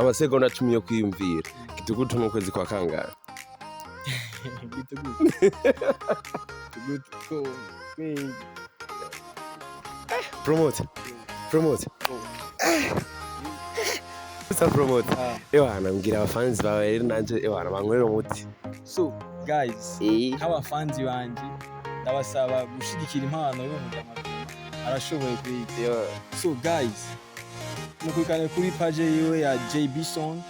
Amasegonda 10 yo kwiyumvira. Gitugutu mu kwezi kwa kangahe? Gitugutu, gitugutu ko kwezi. Promoter, promoter. Sa promoter. Ah. Ewana, mbwira abafanzi bawe rero, nanje ewana bankorera umuti. So guys, nk'abafanzi banje ndabasaba gushigikira impano y'umujama, arashoboye kwiga. So guys, mukurikirane kuri page yiwe ya JB Song,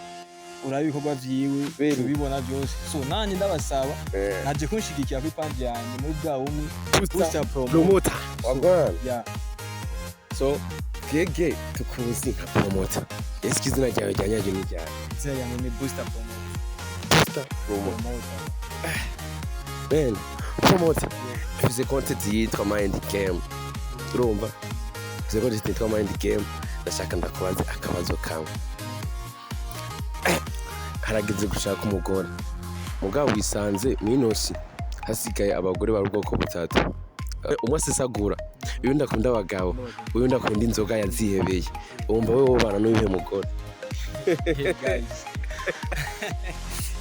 uraba ibikorwa vyiwe, ubibona byose. So nanjye ndabasaba naje kunshigikira kuri page yanjye muri bwa bumwe. Booster. Booster Promoter. Promoter wagwan. Yeah. So twebwe tukuzi nka promoter. Ese izina ryawe rya nyaryo ni ryari? Izina ryanjye ni Booster Promoter. Booster Promoter. Promoter. Ben Promoter, mfise content yitwa Mind Game. Urumva, mfise content yitwa Mind Game. Ndashaka ndakubaze akabazo kamwe. Harageze gushaka umugore, mugabo wisanze mwinosi hasigaye abagore bari ubwoko butatu: umwe asesagura, uyundi akunda abagabo, uyundi akunda inzoga yazihebeye. Wumva wewe wobana n'uyuhe mugore? Hey guys,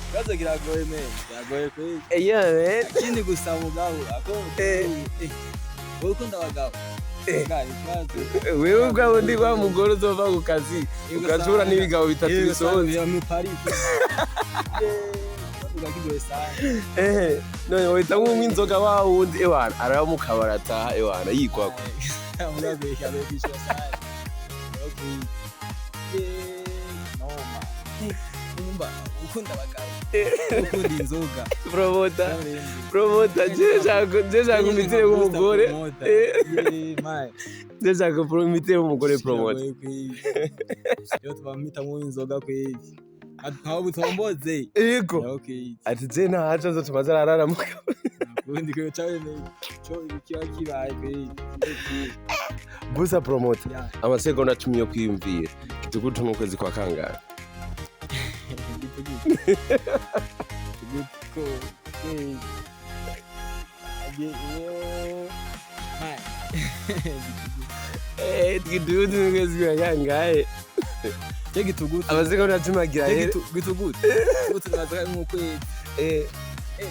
ikibazo kiragoye man, kiragoye kweli. Yeah man. Ikindi gusa mugabo ako wowe ukunda abagabo. Guys, ikibazo. Wewe ubwawe ndi wa mugore uzova ku kazi ugashobora n'ibigabo bitatu bisohotse. Mu Paris. Yeah, kigoye sana. None wahita nk'unywa inzoga wa wundi ewana araba mu kabari, ataha ewana yigwako. Mugabo kiragoye kwishyura sana. Okay. Yeah, no man. Urumva ukunda abagabo, ukunda inzoga. Promoter, promoter, je shaka umitire nk'umugore. Je shaka umitire nk'umugore, promoter. Yo tuba mpitamo inzoga kweli, ntawe butomboze. Yego. Okay. Ati je ntaco nzo tumaze ararara mu kabari. Ubundi ko cyawe cyo kiba kibaye kweli. Busa Promoter. Yeah. Amasegonda 10 yo kwiyumvira. Gitugutu mu kwezi kwa kangahe? Gitugutu, gitugutu ko kweli. Yo man. Gitugutu mu kwezi kwa kangahe? Cyo gitugutu. Amasegonda 10 agira Cyo rero. Gitugutu. Gitugutu naza mu kwezi. Eh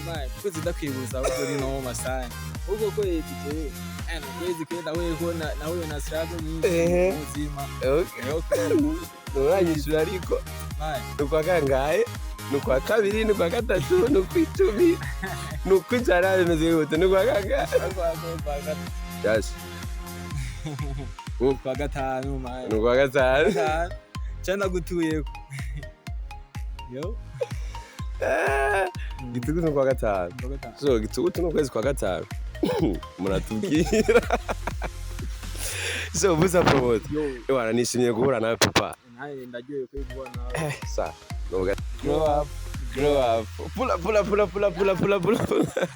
man, kwezi ndakwibuza ahubwo ni no masana. Ubwo kwezi je eh no kwezi kwe nahuye ko nahuye na struggle nyinshi mu buzima. Okay. Okay. Nturanyishura ariko. Man. Ni ukwa kangahe? Ni ukwa kabiri, ni ukwa gatatu, ni ukw'icumi, ni ukw'ijana, bimeze gute? Ni ukwa kangahe? Kwa Yes. kwa gatanu man. Ni ukwa gatanu. Gatanu. Cyangwa gutuyeko. Yo. Gitugutu ni ukwa gatanu. Kwa gatanu. So gitugutu ni ukwezi kwa gatanu, muratubwira. So Busa Promoter. Yo. Ewana, nishimiye guhura nawe papa. Nawe ndaryohewe kubona. Sa nuga grow up, grow up, pula pula pula pula pula pula pula.